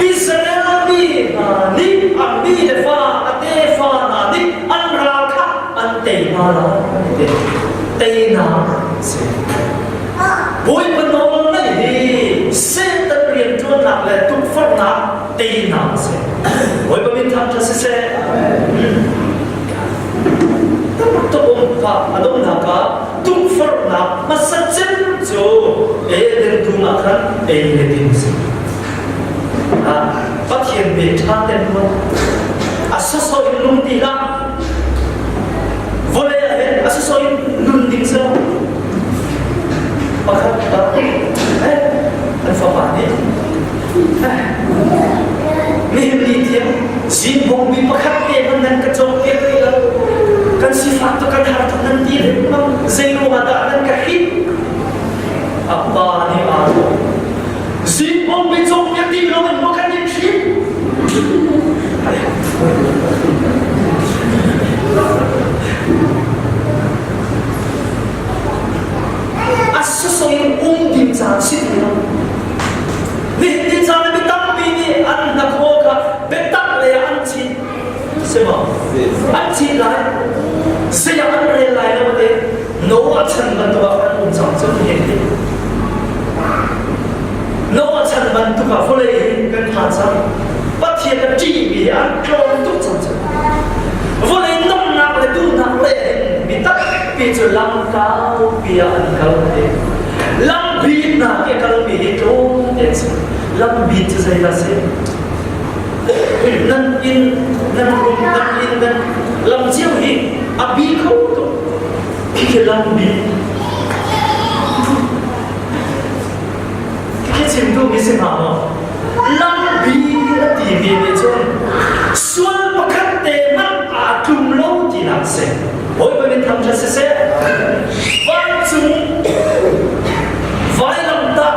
A: Israel mi hna nih an mi le fa a tefa hna nih an ral kha an tei hna lai ti. Teinak a si. Bawipa nawl ngaih hi Satan rianṭuannak le tukforhnak teinak a si. Bawipa min thangṭhat siseh. Tuk um a donghnak ah tukforhnak hmasa cem cu Eden dum ah khan ei le din si. Pathian be ṭha ten ruat. A sawsawh in nung ti hlah. Vawlei ah hin a sawsawh in nun ding si lo. Pakhat eh an fapa nih nihin ni tiang zingbawng mi pakhat te hmanh nan ka cawnpiak rih lo. Kan sifak tuk kan har tuk nan ti lengmang. Zei ruangah dah nan ka hit? A pa nih aa thawh. Zingbawng mi cawnpiak ti lo in maw kan in hrin? A sasawng in um ding caan si ti lo. Nihin ni caan mi tampi nih an hnakhaw kha biatak lei ah an chin. Si maw? An chin lai. Saya an rel lai lo te Noah chan bantuk ah kan um cang cu nihin ni. Noah chan bantuk ah vawlei hi kan phan cang. Pathian a ṭihmi hi an tlawm tuk cang cu. Vawlei nomnak le duhnak le hin mi tampi cu lam kaupi ah an kal te. Lam bitnak i a kalmi hi tlawm te an si. Lam bit cu zeidah a si? Nan inn, nan room, nan inn, nan lam cio hi a bi kho tuk. Khikhi lam bit. Khikhi chim duhmi si hnga maw? Lambi a timi nih cun sual pakhat te hmanh aa tlum lo tinak a si. Bawipa min thangṭhat siseh. Vancung vailamtah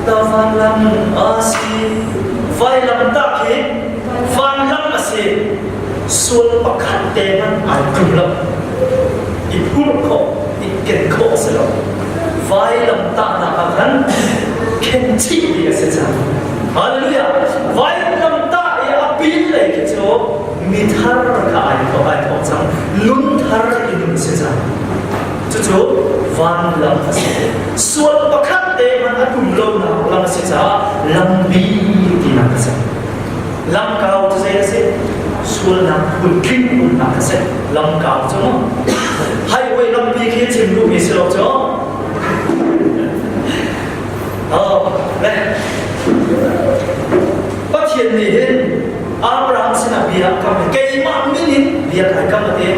A: ta vanlam a si. Vailamtah khi vanlam a si. Sual pakhat te hmanh ai tlum lo. I phurh khawh, i ken khawh a si lo. Vailamtahnak ah khan khen chih ti a si cang. Hallelujah! Vailamtah i a pin lei khi cu mi thar kha ai thawk ai thawk cang. Nun thar i nun si cang. Cucu vanlam a si. Sual pakhat te hmanh a tum lonak lam a si caah lambi tinak a si. Lamkau cu zei a si? Sualnak phuntling umnak a si. Lamkau cu mu. Highway lampi khi chim duhmi si lo cu. Oh, le. Pathian nih hin Abraham sinah bia a kam keimah min in bia kai kam a ti.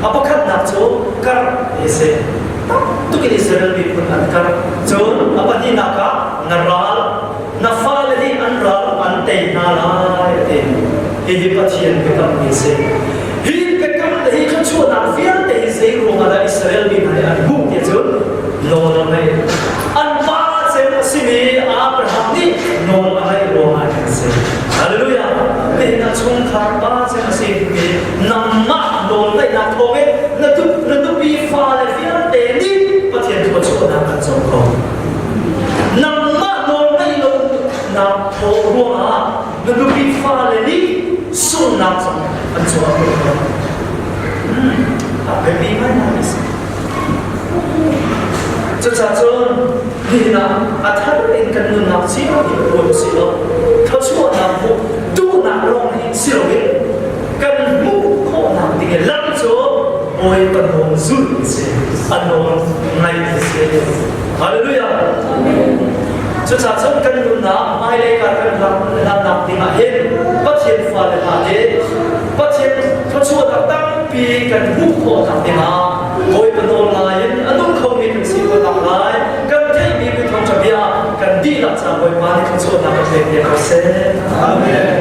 A: A pakhatnak cu kar ti si. Tam tuk in Israel miphun an kar. Cun a pahnihnak ah na ral, na fale nih an ral an tei hna lai a ti. Hihi Pathian biakammi a si. Hi biakam hi thluachuahnak vialte hi zei ruangah dah Israel mi hna nih an hmuh ti cun nawl a ngaih. An pa cem a simi Abraham nih nawl a ngaih ruangah a si. Hallelujah! Nihin ah chungkhar pa cem a si mi nangmah nawl ngaihnak thawngin na na nupi fale vialte nih Pathian thluachuahnak an co kho. Nangmah nawl ngaih lo nak thaw ruangah na nupi fale nih sunghnak zong an chuah kho. A biapi ngaingai a si. Cucaah cun nihin ah a thar in kan nunnak cio hi ruat si lo thluachuahnak hmuh duhnak lawng hi si loin kan hmuh khawhnak ding i lam cu Bawipa nawl zulh a si a nawl ngaih a si. Hallelujah. Cucaah cun kan nunnak hmailei kar kan hlannak ding ah hin Pathian fale hna nih Pathian thluachuahnak tampi kan hmuh khawhnak ding ah Bawipa nawl ngai in a nung khomi kan si khawhnak lai kan theihmi mi thawngṭha bia kan dihlak ca Bawipa nih thluachuahnak kan pek piak ko seh. Amen.